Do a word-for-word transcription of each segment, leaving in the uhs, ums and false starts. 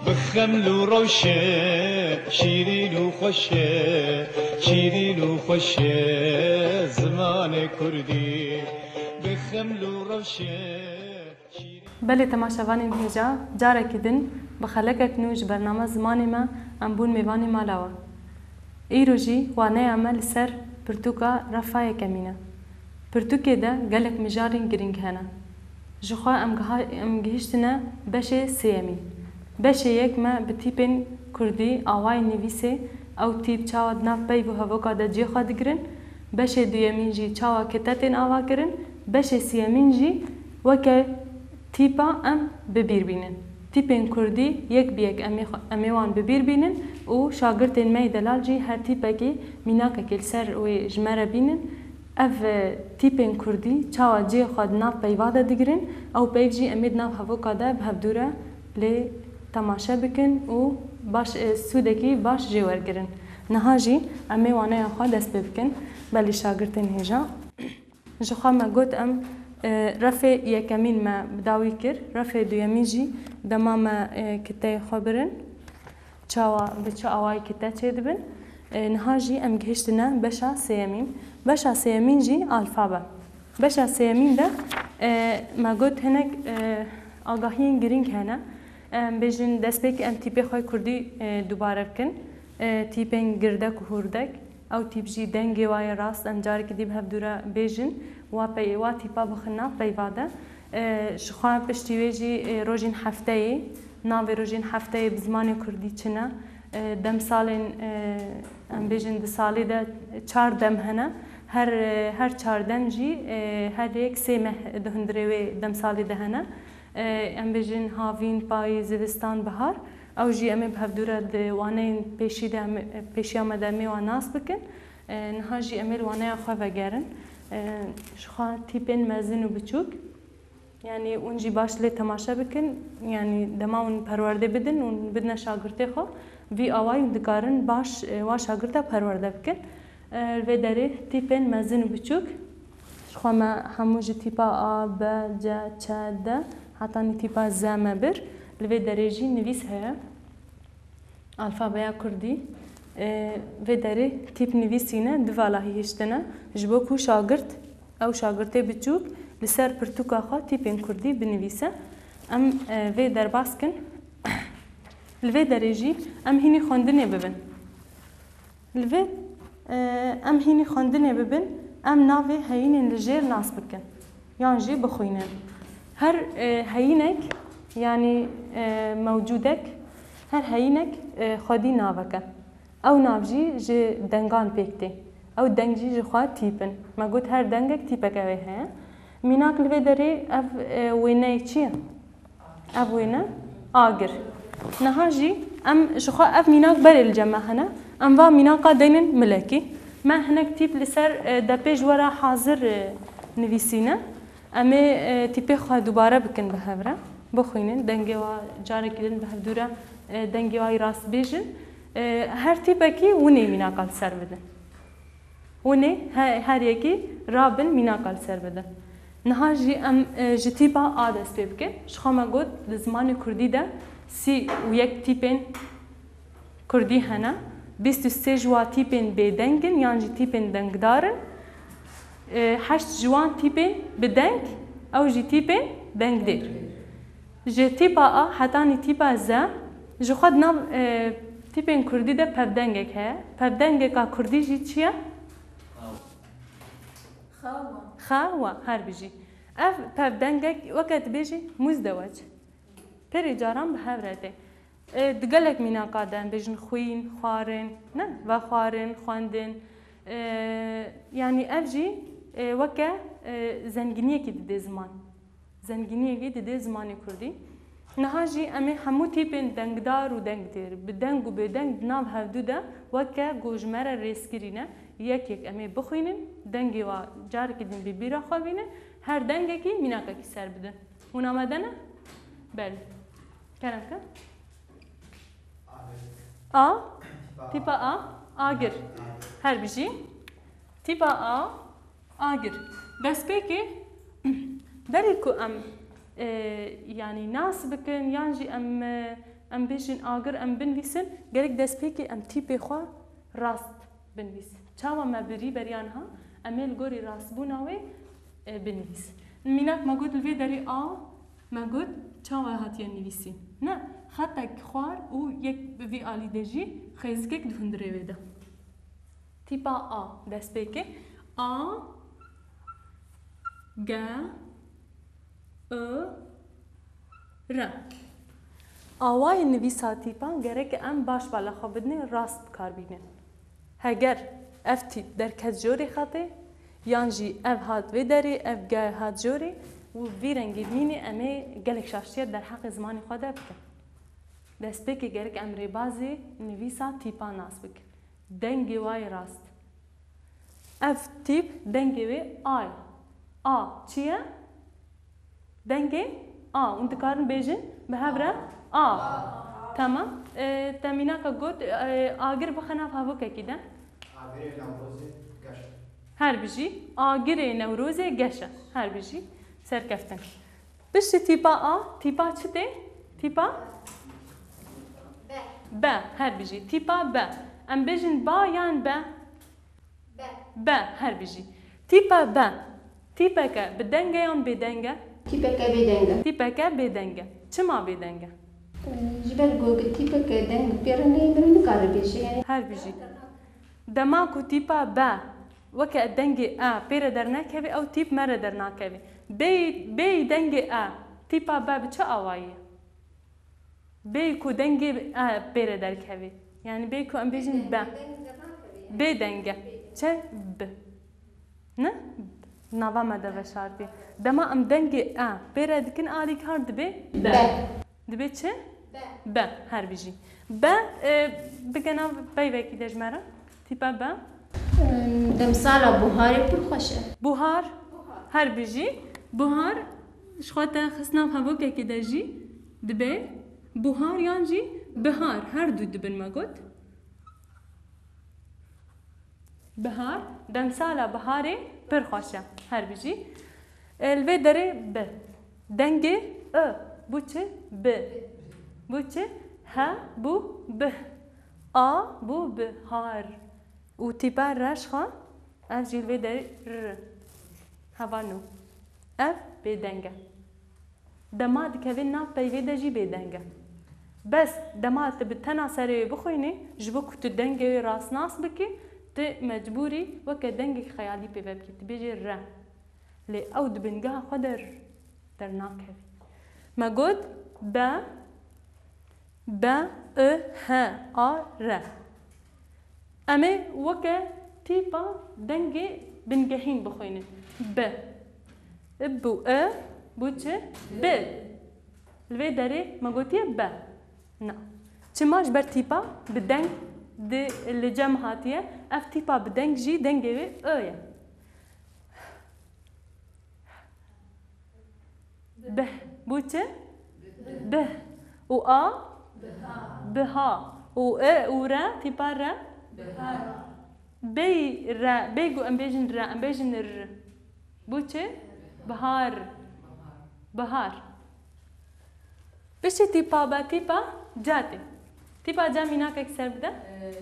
Bi xeml û rewşe, şîrîn û xweş e, şîrîn û xweş e zimanê kurdî. Bi xeml û rewşe, şîrîn. Belê temaşevanên hêja, carekî din bi xelekek nû ji bername Zimanê Me em bûn mêvanê mala we. Îro jî waneya me li ser pirtûka refa yekemîn e. Pirtûkê de gelek mijarên girîng hene. Ji xwe em giha-, em gihiştine beşê sêyemîn. Beşê yek me bi tîpên kurdî awayên nivîsê, ew tîp çawa di nav peyv û hevoka de cihê xwe digirin, beşê duyemîn jî çawa kite tên ava kirin, beşê sêyemîn jî weke tîpa em bi bîr bînin. Tîpên kurdî yek bi yek em ê xwe, em ê wan bi bîr bînin û şagirtên me yê delal jî her tîpekî mînakekê li ser wê ji me re bînin. Ev, e, tîpên kurdî çawa cihê xwe di nav peyva de digirin, ew peyv jî em ê di nav hevoka de bi hevdû re lê temaşe bikin û baş, e, sûdekî baş jê wergirin. Niha jî em ê waneya xwe dest pê bikin. Belê şagirtên hêja. Ji xwe me got em, e, refê yekemîn me bi dawî kir, refê duyemîn jî dema me, e, kiteyê xwe birin, çawa bi çi awayî kite çêdibin. E, niha jî em gihiştine beşa sêyemîn. Beşa sêyemîn jî alfabe. Beşa sêyemîn de, e, me got hinek, e, agahiyên girîng hene. Em bêjin destpêkê em tîpê xwe kurdî, e, dubare bikin. E, tîpên girdek û hûrdek. Ew tîp jî dengê wa yê rast, em carekî dî bi hevdû re bêjin, wa pey-, wa tîpa bixin nav peyva de. E, ji xwe piştî wê jî, e, rojên hefteyê, navê rojên hefteyê bi zimanê kurdî çi ne? E, demsalên, e, em bêjin di salê de çar dem hene. Her, e, her çar dem jî, e, her yek sê meh di hundirê wê demsalê de hene. E, em bêjin havîn, payîz, zivistan, bihar. Ew jî em ê bi hevdû re di waneyên pêşî de em, pêşiya me de em ê wan nas bikin. E, niha jî em ê li waneya xwe vegerin. E, ji xwe tîpên mezin û biçûk, yanî hûn jî baş lê temaşe bikin, yanî dema hûn perwerdê bidin, hûn bidine şagirtê xwe, vî awayî hûn dikarin baş, e, wa şagirta perwerde bikin. E, li vê derê tîpên mezin û biçûk, ji xwe me hemû ji tîpa A, B, C, Ç, D, hetanî tîpa Z me bir. Li vê derê jî nivîs heye. Alfabeya kurdî, e, vê derê tîp nivîsîne, du vala hiştine, ji bo ku şagirt, ew şagirtê biçûk li ser pirtûka xwe tîpên kurdî binivîse. Em, e, vê derbas kin. Li vê derê jî em hînî xwendinê bibin. Li vê, e, em hînî xwendinê bibin, em navê heyînên li jêr nas bikin, yan jî bixwînin. Her, e, heyînek, yanî, e, mewcûdek, her heyînek, e, xwedî navek e. Ew nav jî ji dengan pêk tê. Ew deng jî ji xwe tîp in. Me got her dengek tîpeke wê heye. Mînak li vê derê ev, e, wêneyê çi ye? Ev wêne agir. Niha jî em ji xwe ev mînak berê li cem me hene. Em va mînaka deynin milekî. Me hinek tîp li ser, e, depê ji we re hazir, e, nivîsîne. Em ê, e, tîpê xwe dubare bikin bi hev re. Bixwînin. Dengê wa carekî din bi hevdû re, e, dengê wa yî rast bêjin. E, her tîpekî winê mînaka li ser bidin. Hûn ê he-, her yekî rabin mînaka li ser bidin. Niha jî em, e, ji tîpa A dest pê bikin. Ji xwe me got, di zimanê kurdî de sî û yek tîpên kurdî hene. Bîst û sê ji wa tîpên bêdeng in yan jî tîpên dengdar in. E, heşt ji wan tîpên bi deng, ew jî tîpên dengdêr. Ji tîpa A hetanî tîpa Z, ji xwe di nav, e, tîpên kurdî de pevdengek heye. Pevdengeka kurdî jî çi ye? Xewa. Xewa, her bijî. Ev pevdengek weke dibêjî muzdeweç. Pêrê caran bi hev re tê. E, di gelek mînaka de em bêjin xwîn, xwarin, ne? Vexwarin, xwendin. E, yanî ev jî, e, weke, e, zengîniyekî didê ziman. Zengîniyekî didê zimanê kurdî. Niha jî em ê hemû tîpên dengdar û dengdêr, bi deng û bêdeng di nav hevdû de weke ku ji me re rêzkirî ne, yek yek em ê bixwînin, dengê wa carekî din bi bîra xwe bînin, her dengekî mînakekî ser bidin. Hûn amade ne? Belê. Kerem ke. A. Tîpa A. Agir. Her bijî. Tîpa A. Agir. Destpêkê berî ku em, e, yanî nas bikin, yan jî em, e, Em bêjin agir em binivîsin, gerek destpêkê em tîpê xwe rast binivîsin. Çawa me birî beriya niha, em ê li gorî rastbûna wê, e, binivîsin. Mînak me got li vê derê A, me got çawa hatiye nivîsîn. Ne, xetek xwar û yek bi vî alî de jî xêzikek di hundirê wê de. Tîpa A, destpêkê. A, G, I, R. Awayê nivîsa tîpan gerek em baş bala xwe bidinê, rast bi kar bînin. Heger ev tîp derket jorê xetê, yan jî ev hat vê derê, ev G hat jorê û vî rengî bimînî, em ê gelek şaştiye derheqê zimanê xwe de bikin. Destpêkê gerek em rêbazê nivîsa tîpan nas bikin. Dengê wa yê rast. Ev tîp dengê wê A ye. A çi ye? Dengê A. Hûn dikarin bêjin bi hev re A. Tamam. E, te mînaka got, e, agir bixe nav hevokekî de. Agirê Newrozê geş e. Her bijî. Agirê Newrozê geş e. Her bijî. Serkeftin. Piştî tîpa A, tîpa çi tê? Tîpa? B. B, her bijî. Tîpa B. Em bêjin ba yan B? B. B, her bijî. Tîpa B. Tîpeke bi deng e yan bêdeng e? Tîpeke bêdeng e. Tîpeke bêdeng e. Çima bêdeng e? Ji ber ku tîpeke deng pê re neyê, min nikare bêje. Yanî her bijî. Dema ku tîpa B weke dengê A pê re dernekeve, ew tîp me re dernakeve. Bêyî, bêyî dengê A, tîpa B bi çi awayî ye? Bêyî ku dengê A pê re derkeve. Yanî bêyî ku em bêjin B. Bêdeng e. Çi? B. Ne? Nava me de veşartî. Dema em dengê A pê re dikin, alîkar dibe? B. Dibe çi? B. B, her bijî. B, e, bike nav peyvekî de ji me re. Tîpa B. Em, demsala buharê pir xweş e. Buhar, her bijî. Buhar, ji xwe te xist nav hevokekê de jî dibe buhar yan jî bihar. Her du dibin me got. Bihar, demsala biharê pir xweş e. Her bijî. E, li vê derê bi. Dengê I. Bû çi? Bi. Bû çi? He bû bih. A bû bihar. Û tîpa R ji xwe, ev jî li vê derê R. Heva nû. Ev bêdeng e. Dema dikeve nav peyvê de jî bêdeng e. Bes dema tu bi tena serê wê bixwînî, ji bo ku tu dengê wê rastnas bikî, tu mecbûrî weke dengek xeyalî pê ve bikî. Tu bêjê re. Lê ew di bingeha xwe de r-, dernakeve. Me got be, be, i, he, a, re. Em ê weke tîpa dengê bingehîn bixwînin. Bi. Ib û i bû çi? Bi. Li vê derê me gotiye be. Na. Çima? Ji ber tîpa bi deng di li cem hatiye. Ev tîpa bi deng jî dengê wê ö ye. Bih. Bû çi? Bih. Û a? Biha. Û e û re, tîpa re? Bey re, bey ku em bêjin re, em bêjin r. Bû çi? Bihar. Bihar. Piştî tîpa be, tîpa ca tê. Tîpa ca mînakek ser bide. Ee,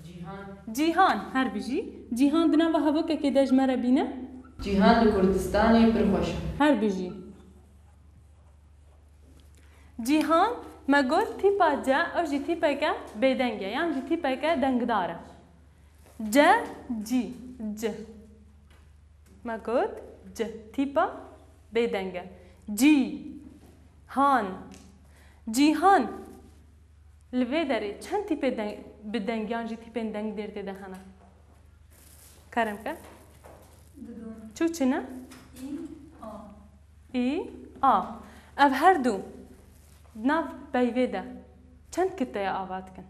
Cîhan. Cîhan, her bijî. Cîhan di nava hevokekê de ji me re bîne. Cîhan li Kurdistanê pir xweş e. Her bijî. Cîhan, me got tîpa ce, ew jî tîpeke bêdeng e, yan jî tîpeke dengdar e. Ce, cî, ci. Me got ci. Tîpa bêdeng e. Cî, han. Cîhan. Li vê derê çend tîpê deng, bi deng yan jî tîpên dengdêr tê de hene? Kerem ke. Didu. Çû çi ne? Î, a. Î, a. Ev her du di nav peyvê de çend kite ye ava dikin?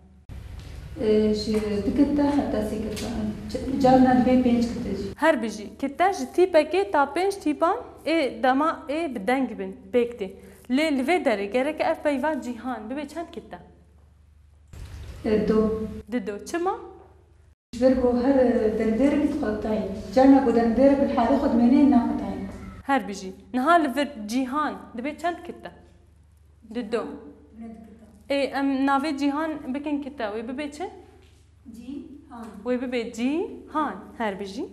Ee, ji du kite heta sê kite. Ç-, carna divê pênc kite jî. Her bijî. Kite ji tîpekê ta pênc tîpan ê dema ê bi deng bin, pêk tê. Lê li vê derê gerek ev peyva cîhan bibe çend kite? Ee, du. Didu. Çima? Ji ber ku her dengdêrek dixwetayî. Carna ku dengdêrek bi halê xwe dimênê, naxwetayî. Her bijî. Niha li vir cîhan dibe çend kite? Didu. Dibe du kite. Ê, em navê Cîhan bikin kite. Wê bibe çi? Cîhan. Wê bibe Cîhan. Her bijî.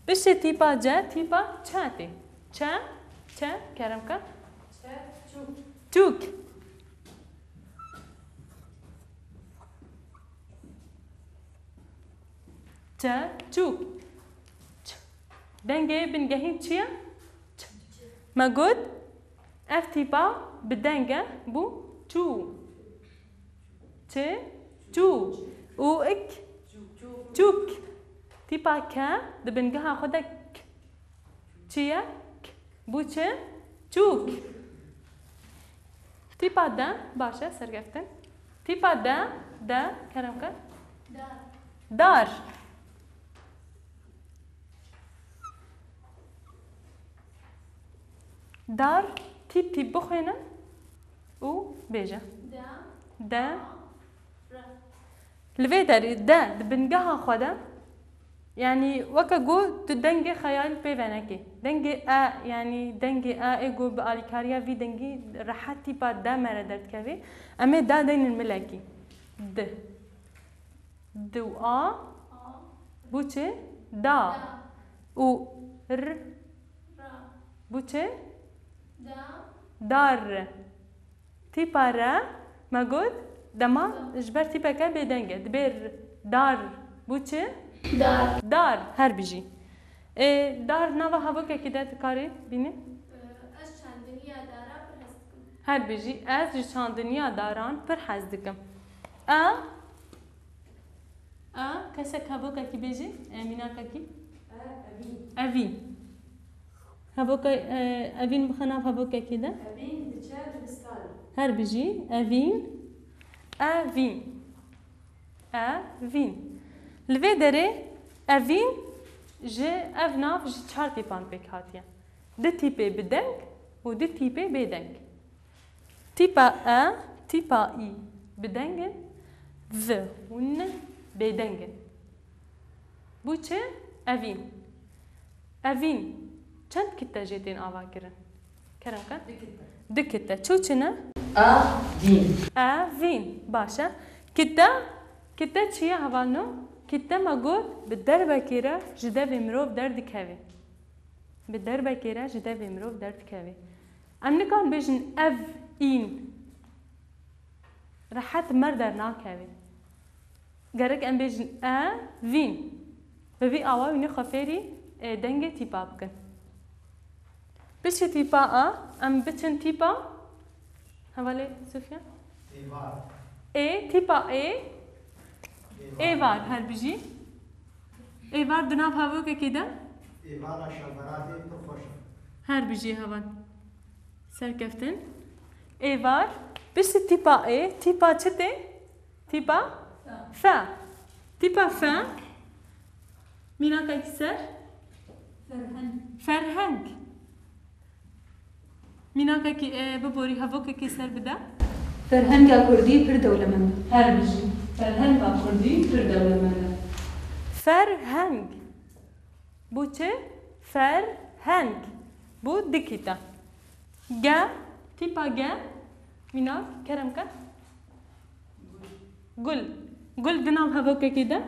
Piştî tîpa C, tîpa ç tê. Ç, ç, kerem ke. Ç, çûk. Çûk. Ç, çûk. Ç. Dengê bingehîn çi ye? Ç. Me got, ev tîpa bi deng e, bû çû. Çi? Çû. Û ik? Çûk. Tîpa ke di bingeha xwe de k. Çi ye? K. Bû çi? Çûk. Tîpa de, baş e, serkeftin. Tîpa de, de, kerem ke. Dar. Dar. Dar, tîp tîp bixwînin û bêje. De. De. Ra. Li vê derê de di bingeha xwe de, yanî weke ku tu dengê xeyal pê venekê. Dengê e, yanî dengê e ê ku bi alîkariya vî dengî rehet tîpa de me re derdikevê. Em ê de deynin milekî. Di. Di û a. Bû çi? Da. Da. Û r. Ra. Bû çi? Da. Dar. Tîpa re me got, dema ji ber tîpeke bêdeng e. Dibê r-, dar. Bû çi? Dar. Dar. Her bijî. Ê, dar nava hevokekî de dikarî bînî? Ez çandiniya dara pir hez dikim. Her bijî. Ez ji çandiniya daran pir hez dikim. E, e, kesek hevokekî bêjî? E, mînakekî? E, Evîn. Evîn. Hevoke-, e, Evîn bixe nav hevokekî de. Evîn diçe dibistanê. Her bijî. Evîn. Evîn. Evîn. Li vê derê Evîn ji ev nav ji çar tîpan pêk hatiye. Du tîpê bi deng û du tîpê bêdeng. Tîpa e, tîpa î bi deng in, v û n bêdeng in. Bû çi? Evîn. Evîn. Çend kite jê tên ava kirin? Kerem ke? Du kite. Du kite. Çi û çi ne? A, vîn. E, vîn. Baş e. Kite, kite çi ye hevalno? Kite me got bi derbekê re ji devê mirov derdikeve. Bi derbekê re ji devê mirov derdikeve. Em nikarin bêjin ev în. Rehet mer dernakeve. Gerek em bêjin e, vîn. Bi vî awa wînê xwe fêrî, e, dengê tîpa bikin. Piştî tîpa a, em biçin tîpa. Hevalê Sofya? Êvar. Ê, tîpa ê. Êvar. Êvar, her bijî. Êvar di nav hevokekê de? Êvara şevberatê pir xweş e. Her bijî heval. Serkeftin. Êvar. Piştî tîpa ê, tîpa çi tê? Tîpa? Fe. Fe. Tîpa fe. Mînakekî ser? Ferheng. Ferheng. Mînakekî, e, biborî hevokekî ser bide. Ferhenga kurdî pir dewlemend e. Her bijî. Ferhenga kurdî pir dewlemend e. Ferheng. Bû çi? Ferheng. Bû du kîte. Ge, tîpa ge, mînak, kerem ke. Gul. Gul di nav hevokekî de?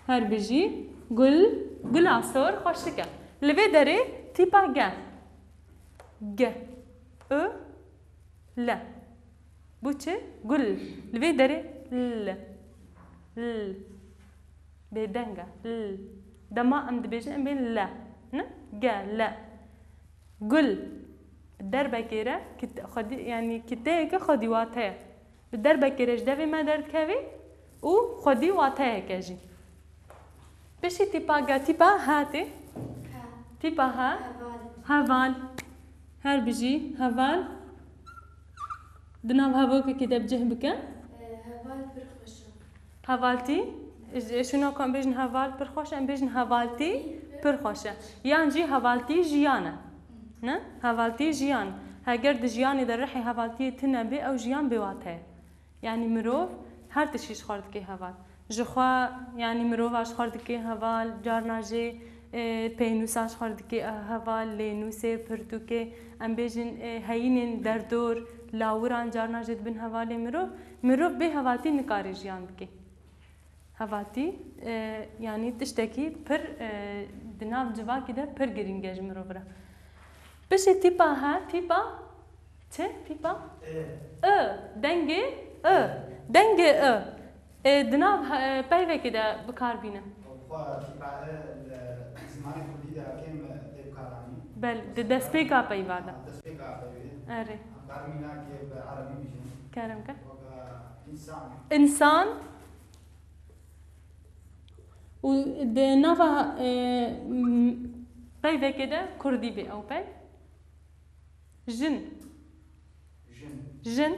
Her bijî. Gul, gula sor xweşik e. Li vê derê tîpa ge. Ge. I, le. Bû çi? Gul. Li vê derê l. L. Bêdeng e. L. Dema em dibêjin, em bên le. Ne? Ge, le. Gul. Bi derbekê re kit-, xwedî, yanî kiteyeke xwedî wate ye. Bi derbekê re ji devê me derdikeve û xwedî wateyeke jî. Piştî tîpa ge, tîpa he tê. He. Tîpa he. Heval. Heval. Her bijî. Heval. Di nav hevokekê de bi cih bike. E, heval pir xweş e. Hevaltî. Ji, şûna ku em bêjin heval pir xweş e, em bêjin hevaltî pir xweş e. Yan jî hevaltî jiyan e. Ne? Hevaltî jiyan. Heger di jiyanê de rihê hevaltiyê tune bê, ew jiyan bêwate ye. Yanî mirov her tiştî ji xwe re dike heval. Ji xwe, yanî mirova ji xwe re dike heval, carna jê, E, peynûsa ji xwe re dike, e, heval, lênûsê, pirtûkê, em bêjin, e, heyînên derdor, lawiran carna jî dibin hevalê mirov. Mirov bê hevatî nikare jiyan bike. Hevatî, e, yanî tiştekî pir, e, di nav civakî de pir girîng e ji mirov re. Piştî tîpa he, tîpa çi? Tîpa? I. I. Dengê I. Dengê I. E, di nav, e, peyvekê de bi kar bîne. Xwe tîpa I li zimanê kurdî de kêm tê bikaranîn. Bel, di destpêka peyva de. Ha, destpêka peyvê. Erê. Em karin mînakê bi erebî bijîn. Kerem ke. Weke însan. Însan. Û di nava, e, m-, peyvekê de kurdî bê ew peyv. Jin. Jin. Jin.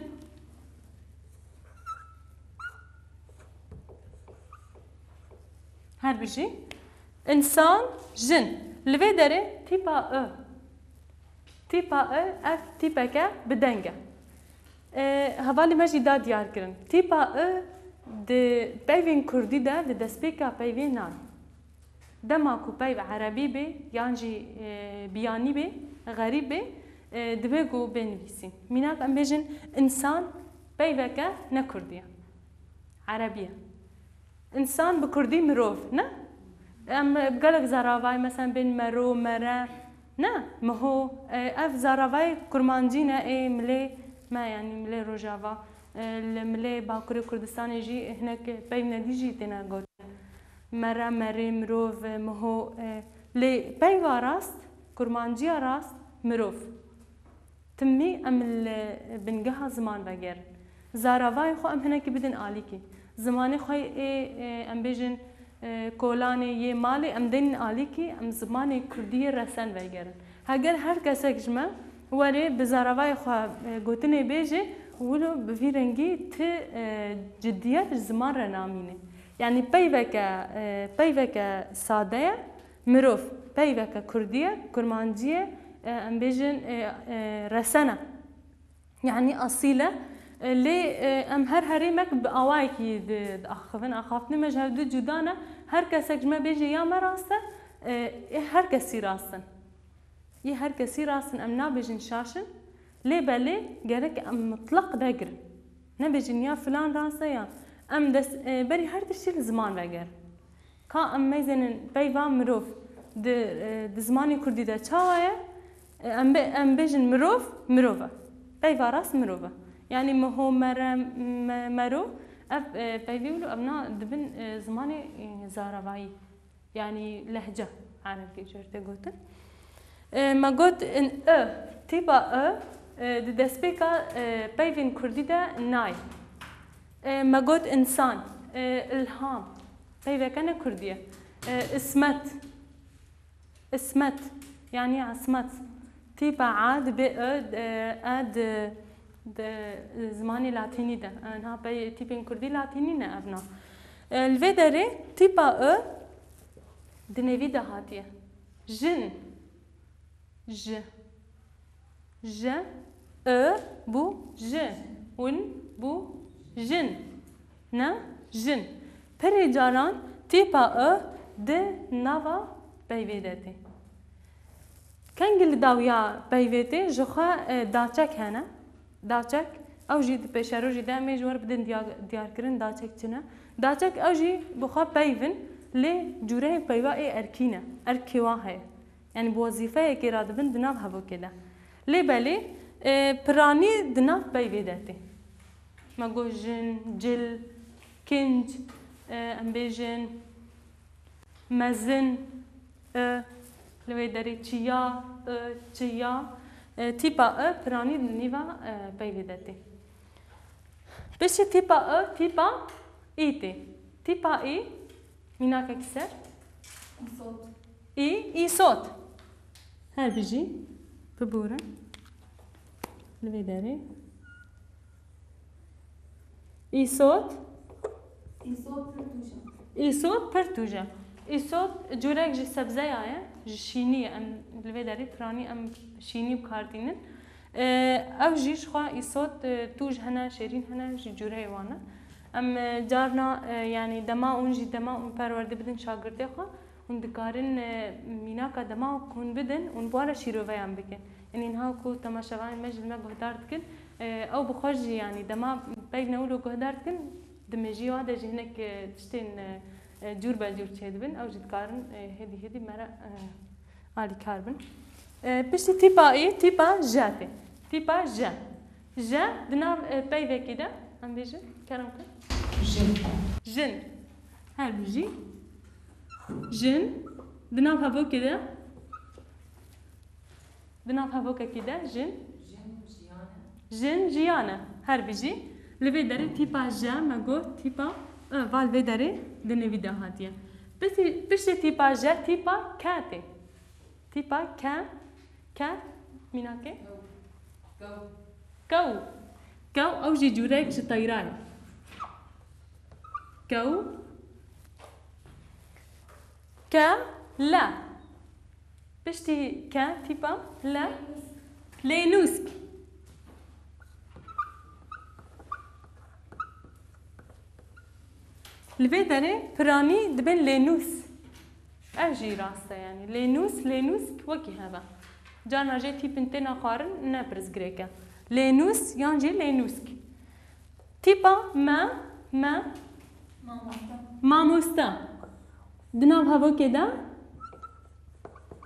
Her bijî. Însan, jin. Li vê derê tîpa I. Tîpa I, ev tîpeke bi deng e. E, hevalê me jî da diyar kirin. Tîpa I di peyvên kurdî de, di destpêka peyvê nayê. Dema ku peyv erebî bê, yan jî, e, biyanî bê, xerîb bê, e, divê ku bê nivîsîn. Mînak em bêjin, însan peyveke ne kurdî ye. Erebî ye. Însan bi kurdî mirov, ne? Em bi gelek zaravayê, mesela bên mero, mere, ne? Miho. E, ev zaravayê kurmancî ne, ê milê me, yanî milê Rojava. E, li milê Bakurê Kurdistanê jî hinek peyv nedî jî têne gotin. Mere, merê, mirov, miho, e, lê peyva rast, kurmanciya rast, mirov. Timî em li bingeha ziman vegerin. Zaravayê xwe em hinekî bidin alîkî. Zimanê xwe ê, e, em bêjin, e, kolanê yê malê em denin alîkî, em zimanê kurdî yê resen vegerin. Heger her kesek ji me were bi zaravayê xwe, e, gotinê bêje, wilo bi vî rengî ti, e, cidiyet ji ziman re namîne. Yanî peyveke, e, peyveke sade ye, mirov, peyveke kurdî ye, kurmancî ye, e, em bêjin, e, e, resen e. Yanî asîl e. E, lê, e, em her herêmek bi awayekî di, diaxivin. Axaftinê me ji hevdu cuda ne. Her kesek ji me bêje ya me rast e, e, ê her kesî rast in. Yê her kesî rast in, em nabêjin şaş in. Lê belê gerek em mutlaq vegirin. Nebêjin ya filan rast e ya. Em dest, e, berî her tiştî li ziman vegerin. Ka em meyzênin peyva mirov di, e, di zimanê kurdî de çawa ye? E, em bê-, em bêjin mirov, mirov e. Peyva rast mirov e. Yanî miho, mere, me-, mero, ev, e, peyvê wilo ev na dibin, e, zimanê, e, zaravayî. Yanî lehce erebî jê re tê gotin. E, me got in, I, tîpa I, e, di destpêka, e, peyvên kurdî de nayê. E, me got însan, e, ilham. Peyveke ne kurdî ye. E, ismet. Ismet. Yanî ismet. Tîpa A dibê I, e, e di, di zimanê latînî de. E, niha pey tîpên kurdî latînî ne ev na. E, li vê derê tîpa I di nêvî de hatiye. Jin. Ji. Ji, I bû ji. Win bû jin. Ne? Jin. Pirê caran tîpa I di nava peyvê de tê. Kengî li dawiya peyvê tê, ji xwe, e, daçek hene. Daçek, ew jî di pêşerojî de em ê ji we re bidin diya-, diyarkirin daçek çi ne. Daçek ew jî bi xwe peyv in, lê cûreyê peyva ê erkî ne. Erkê wan heye. Yanî bi wezîfeyekê radibin di nav hevokê de. Lê belê, e, piranî di nav peyvê de tê. Me got jin, cil, kinc, e, em bêjin mezin, e, li wê derê çiya, e, çiya, e, tîpa e, piranî di nîva, e, peyvê de tê. Piştî tîpa e, tîpa î tê. Tîpa î, mînakekî ser. Îsot. Î, îsot. Her bijî. Biborin. Li vê derê. Îsot. Îsot pir tûj e. Îsot pir tûj e. Îsot cûrek ji sebzeya ye, ji şînî ye. Em li vê derê piranî em şînî bi kar tînin. E, ew jî ji xwe îsot, e, tûj hene, şêrîn hene, ji cûreyê wan e. Em, e, carna, e, yanî dema hûn jî, dema hûn perwerde bidin şagirtê xwe, Hûn dikarin, e, mînaka dema ku hûn bidin, hûn bi wan re şîroveyan bikin. Yanî niha ku temaşevanên me ji li me guhdar dikin, e, ew bi xwe jî, yanî dema peyv ne wilo guhdar dikin, di mejiyê wan de jî hinek, e, tiştên, e, e, cûr be cûr çêdibin. Ew jî dikarin, e, hêdî hêdî me re, e, alîkar bin. E, piştî tîpa î, tîpa J tê. Tîpa J. J di nav, e, peyvekê de, em bêjin, kerem kir. Jin. Jin. Her bijî. Jin. Di nav hevokê de. Di nav hevokekê de jin. Jin jiyan e. Jin jiyan e. Her bijî. Li vê derê tîpa J me got, tîpa, e, va li vê derê di nivî de hatiye. Piştî, piştî tîpa J, tîpa K tê. Tîpa K, K, mînakê? Kew. Kew. Kew, ew jî cûrek ji teyra ye. Kew. Ke, le. Piştî ke, tîpa, le. Lênûsk. Li vê derê piranî dibên lênûs. Ev jî rast e, yanî lênûs, lênûsk wekî hev e. Carna jê tîpin têne xwarin, ne pirsgirêk e. Lênûs yan jî lênûsk. Tîpa me, me. Mamoste. Mamoste. Di nav hevokê de?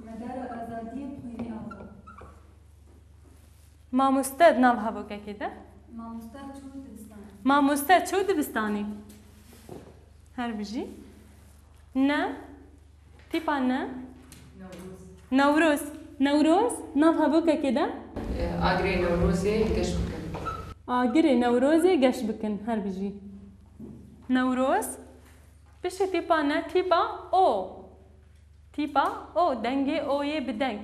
Medara azadiyê xwînê ava. Mamoste di nav hevokekê de? Mamoste çû dibistanê. Mamoste çû dibistanê. Her bijî. Ne. Tîpa ne? Newroz. Newroz. Newroz, nav hevokekê de? Agirê Newrozê geş bikin. Agirê Newrozê geş bikin, her bijî. Newroz. Piştî tîpa ne, tîpa o. Tîpa o, dengê o yê bi deng.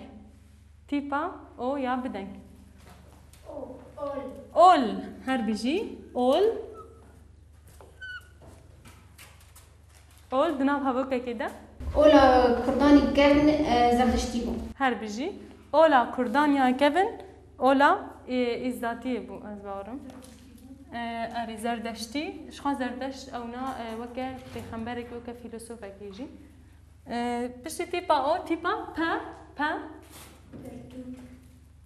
Tîpa o ya bi deng. O, ol. Ol, her bijî. Ol. Ol di nav hevokekê de? Ola kurdanî kevn, e, zerdiştî bû. Her bijî. Ola kurdan ya kevn, ola, e, îzatiyê bû, ez bawerim. E, erê, zerdeştî. Ji xwe zerdeşt ewna, e, weke pêxemberekî, weke fîlosofekî jî. E, piştî tîpa o, tîpa pe, pe. Pirtûk.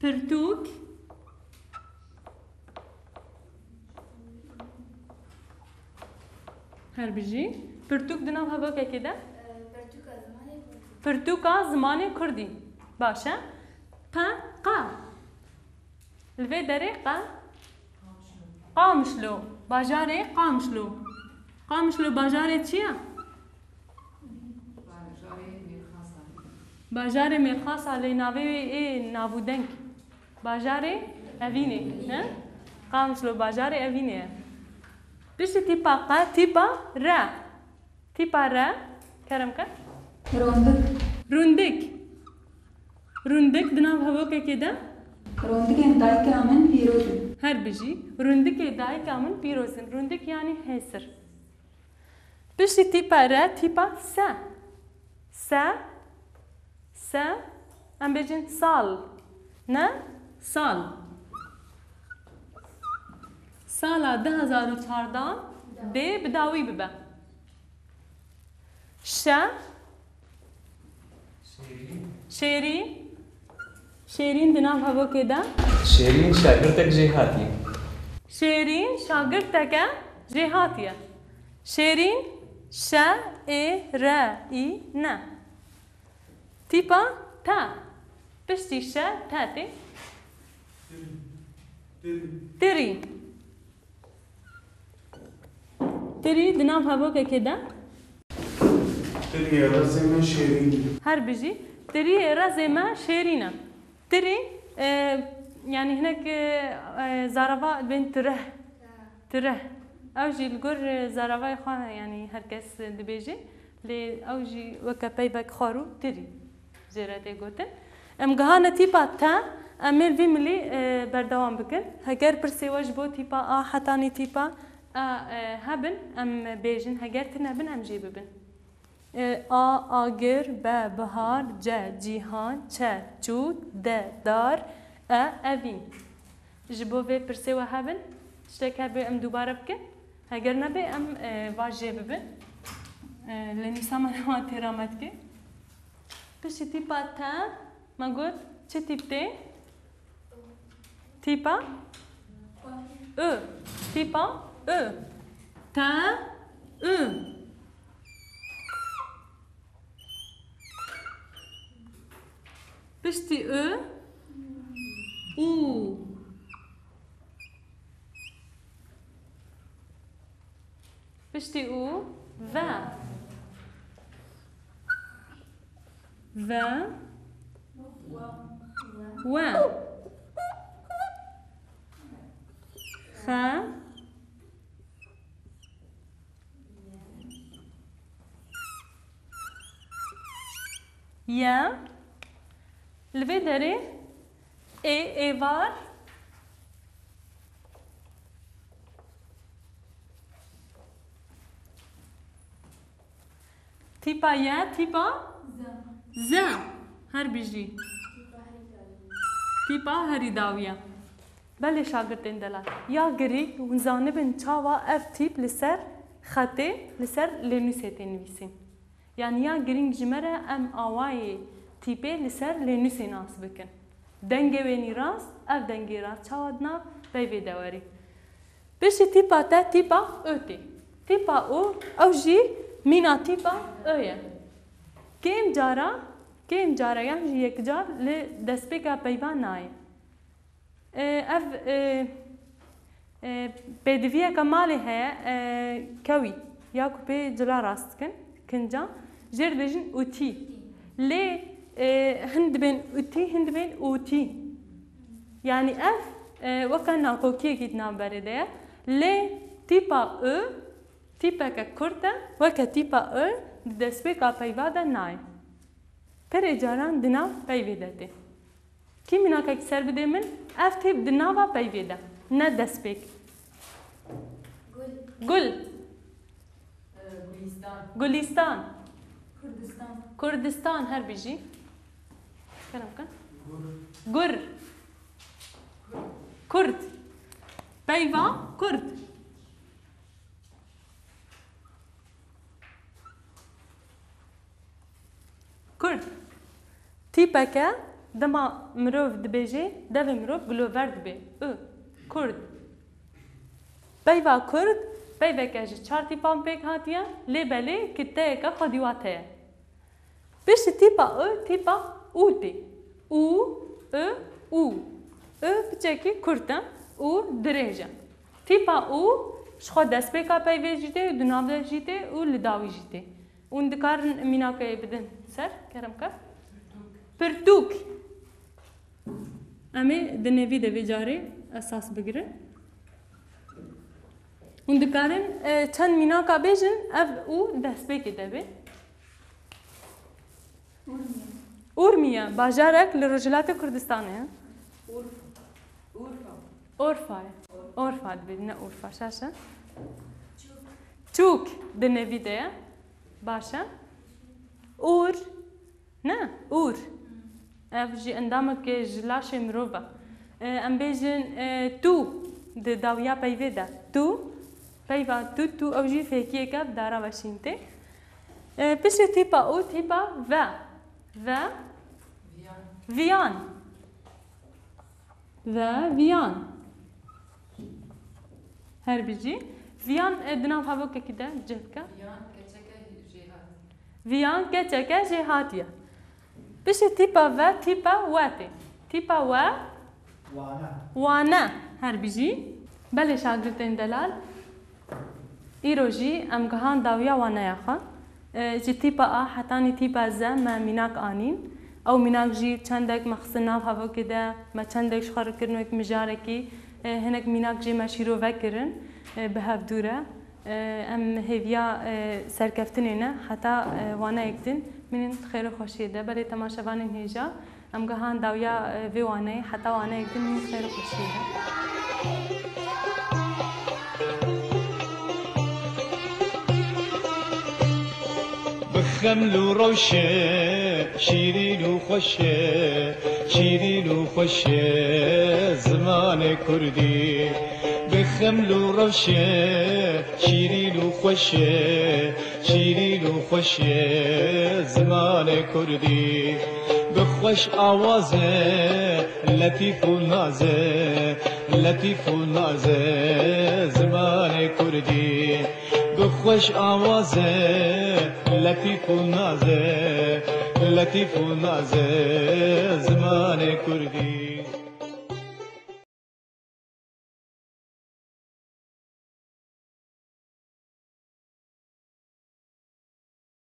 Pirtûk. Her bijî. Pirtûk di nav hevokekê de? Pirtûka zimanê kurdî. Pirtûka zimanê kurdî. Baş e. Qe, qa. Li vê derê qe? Qamişlo. Bajarê Qamişlo. Qamişlo bajarê çi ye? Bajarê Mêrxasa. Bajarê Mêrxasa, lê navê wê ê navûdeng. Bajarê Evînê, he? Qamişlo bajarê Evînê ye. Piştî tîpa qe, tîpa re. Tîpa re, kerem ke. Rondik. Rûndik. Rûndik di nav hevokekê de? Rondikên dayika min pîroz in. Her bijî. Rûndikê dayika min pîroz in. Rûndik yanî hêsir. Piştî tîpa re, tîpa se. Se, se, em bêjin sal. Ne? Sal. Sala du hezar û çardeh dê bi dawî bibe. Şe. Şêrîn. Şêrîn di nav hevokê de? Şêrîn şagirtek jêhatî. Şêrîn şagirteke jêhatî ye. Şêrîn, şe, ê, re, î, ne. Tîpa te. Piştî şe, te tê. Tirî. Tirî. Tirî di nav hevokekê de? Tiriyê rezê me şêrîn e. Her bijî. Tiriyê rezê me şêrîn e. Tirî, e, yanî hinek, e, e, zarava dibên tireh. Tireh. Ew jî li gor, e, zaravayê xwe, yanî her kes dibêje. Lê ew jî weke peyvek xwarû tirî jê re tê gotin. Em gihane tîpa te, em ê li vî milî, e, berdewam bikin. Heger pirsê we ji bo tîpa a hetanî tîpa e, e, hebin, em bêjin. Heger tune bin, em jê bibin. E, a, agir, be, bihar, ce, cîhan, çe, çû, de, dar, e, evîn. Ji bo vê pirsê we hebin, tiştek hebe em dubare bikin. Heger nebe em, e, va jê bibin. E, lê nîsa me newa têra me dike. Piştî tîpa te, me got, çi tîp tê? Tîpa? I. Tîpa I. Te, I. Piştî I, û. Piştî û, ve. Ve. We. Xe. Ye. Li vê derê ê, êvar. Tîpa ye, tîpa? Ze. Ze. Her bijî. Tîpa herî dawî ye. Belê şagirtên delal. Ya girî hûn zanibin çawa ev tîp li ser xetê, li ser lênûsê tê nivîsîn. Yanî ya girîng ji me re em awayê tîpê li ser lênûsê nas bikin. Dengê wênî rast, ev dengê rast çawa di nav peyvê de werî. Piştî tîpa te tîpa O tê. Tîpa O, ew jî mîna tîpa O ye. Kêm cara, kêm cara yan jî yekcar li destpêka peyva nayê. E, ev, e, e, pêdiviyeke malê heye, e, kewî, ya ku pê cila rast dikin, kincan, jê re dibêjin utî. Lê, e, hin dibên utî, hin dibên utî. Yanî ev, e, weke nakokiyekî di navberê de ye. Lê tîpa I, tîpeke kurt e, weke tîpa I di destpêka peyva de nayê. Pirê caran di nav peyvê de tê. Kî mînakekî ser bidê min? Ev tê di nava peyvê de. Ne destpêk. Gul. Gul. Ee, Gulistan. Gulistan. Kurdistan. Kurdistan, her bijî. Kerem kin. Gur. Gur. Kurd. Peyva Kurd. Kurd. Tîpeke dema mirov dibêje, devê mirov gilover dibe. I. Kurd. Peyva Kurd, peyveke ji çar tîpan pêk hatiye, lê belê kiteyeke xwedî wate ye. Piştî tîpa I, tîpa U tê. U, I, U. I piçekî kurt e, U dirêj e. Tîpa U ji xwe destpêka peyvê jî tê û di nav de jî tê û li dawî jî tê. Hûn dikarin mînakê bidin ser, kerem ke? Pirtûk. Em ê di nêvî de vê carê esas bigirin. Hûn dikarin, e, çend mînaka bêjin, ev û destpêkê de bê. Urmiye. Urmiye, bajarek li Rojhilatê Kurdistanê ye. Urfa. Urfa. Orfa ye. Orfa dibê, ne Urfa, şaş e. Çûk. Çûk di nêvî de ye. Baş e. Ûr. Ne, ûr. Ev jî endameke ji laşê mirov e. E, em bêjin, e, tû di dawiya peyvê de. Tû, peyva tû, tû, ew jî fêkiyeke bi dara ve şîn tê. E, piştî tîpa û, tîpa ve. Ve. Viyan. Viyan. Ve viyan. Her bijî. Viyan, e, di nav hevokekî de cih bike. Viyan keçeke jêhatî. Viyan keçeke jêhatî ye. Piştî tîpa ve, tîpa we tê. Tîpa we. Wane. Wane. Her bijî. Belê şagirtên delal. Îro jî em gihan dawiya waneya xwe. E, ji tîpa A hetanî tîpa Z me mînak anîn. Ew mînak jî çendek me xistin nav hevokê de, me çendek ji xwe re kirin wek mijarekî, e, hinek mînak jê me şîrove kirin, e, bi hevdû re. E, em hêviya, e, serkeftinê ne, heta, e, waneyek din mînin xêr û xweşiyê de. Belê temaşevanên hêja. Em gihan dawiya, e, vê waneyê, heta waneyek din hûn xêr û xweşiyê de. Bi xeml û rewşe, şîrîn û xweş e, Şîrîn û xweş e zimanê kurdî, bi xeml û rewşê şîrîn û xweş e, şîrîn û xweş e zimanê kurdî. Bi xweş awazê letîf û nazê, letîf û nazê zimanê kurdî. Bi xweş awazê letîf û nazê, letîf û nazê zimanê kurdî.